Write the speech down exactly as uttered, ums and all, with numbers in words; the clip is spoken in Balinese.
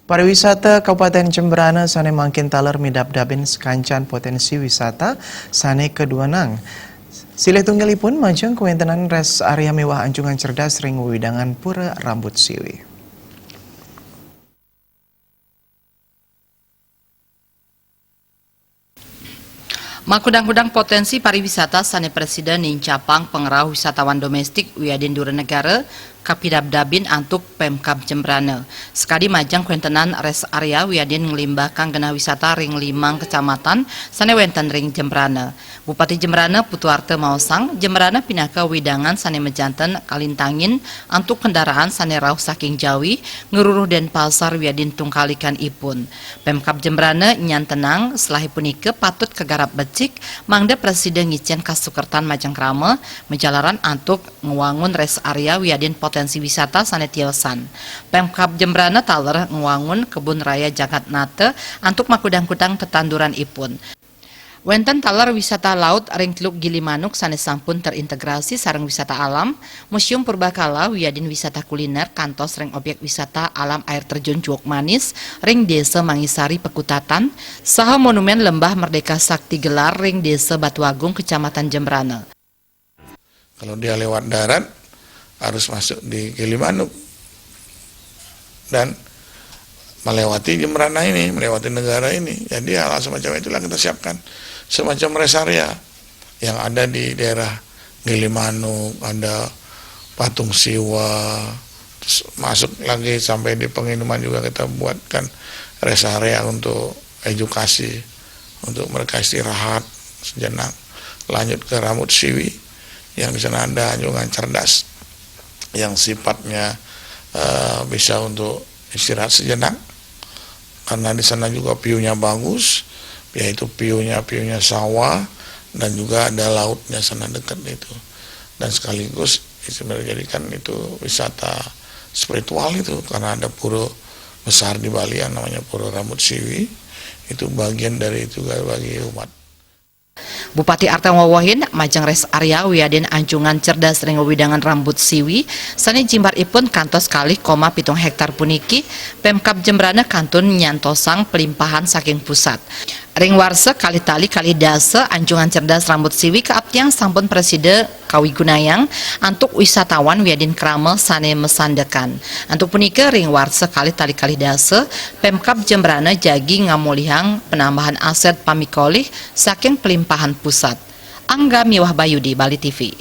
Pariwisata Kabupaten Jembrana sané mangkin taler midabdabin sakancan poténsi wisata sané kaduanang. Silih tunggalipun majeng kawéntenan rest area miwah anjungan cerdas ring wewidangan Pura Rambut Siwi. Makudang-kudang poténsi pariwisata sané prasida nincapang pangrauh wisatawan doméstik wiadin dura negara kapidabdabin antuk Pemkab Jembrana. Sakadi majeng kawéntenan rest area wiadin nglimbakang genah wisata ring limang kecamatan sané wénten ring Jembrana. Bupati Jembrana Putu Arte maosang, Jembrana pinaka wewidangan sané majanten kalintangin antuk kendaraan sané rauh saking Jawi, ngruruh Denpasar wiadin tungkalikanipun. Pemkab Jembrana nyantenang, salahé punika patut kagarap becik, mangda prasida ngicén kasukertan majeng krama, majalaran antuk ngwangun rest area wiadin poténsi wisata sané tiosan. Pemkab Jembrana taler ngwangun Kebun Raya Jagatnata antuk makudang-kudang tetanduranipun. Wénten taler wisata laut ring Teluk Gilimanuk sané sampun terintegrasi sareng wisata alam, Museum Purbakala wiadin wisata kulinér kantos ring objek wisata alam air terjun Cuwuk Manis ring Désa Mangisari Pekutatan, saha Monumén Lembah Merdeka Sakti Gelar ring Désa Batuagung, Kecamatan Jembrana. Kalau dia lewat darat, harus masuk di Gilimanuk dan melewati Jembrana ini, melewati negara ini. Jadi, hal-hal semacam itulah kita siapkan, semacam rest area yang ada di daerah Gilimanuk, ada Patung Siwa, terus masuk lagi sampai di penginapan juga kita buatkan rest area untuk edukasi, untuk mereka istirahat sejenak. Lanjut ke Rambut Siwi, yang di sana ada anjungan cerdas yang sifatnya eh, bisa untuk istirahat sejenak, karena di sana juga view-nya bagus, yaitu view-nya, view-nya sawah, dan juga ada lautnya sana dekat itu. Dan sekaligus itu dijadikan itu wisata spiritual itu, karena ada pura besar di Bali yang namanya Pura Rambut Siwi, itu bagian dari juga bagi umat. Bupati Arte ngwewehin, majeng rest area wiadin anjungan cerdas ring wewidangan Rambut Siwi, sané jimbaripun kantos kalih koma pitung héktar puniki, Pemkab Jembrana kantun nyantosang pelimpahan saking pusat. Ring warsa kalih tali kalih dasa, anjungan cerdas Rambut Siwi kaaptiang sampun prasida kawigunayang antuk wisatawan wiadin krama sané masandekan. Antuk punika, ring warsa kalih tali kalih dasa, Pemkab Jembrana jagi ngamolihang penambahan asét pamikolih saking pelimpahan pusat. Angga miwah Bayudi, Bali T V.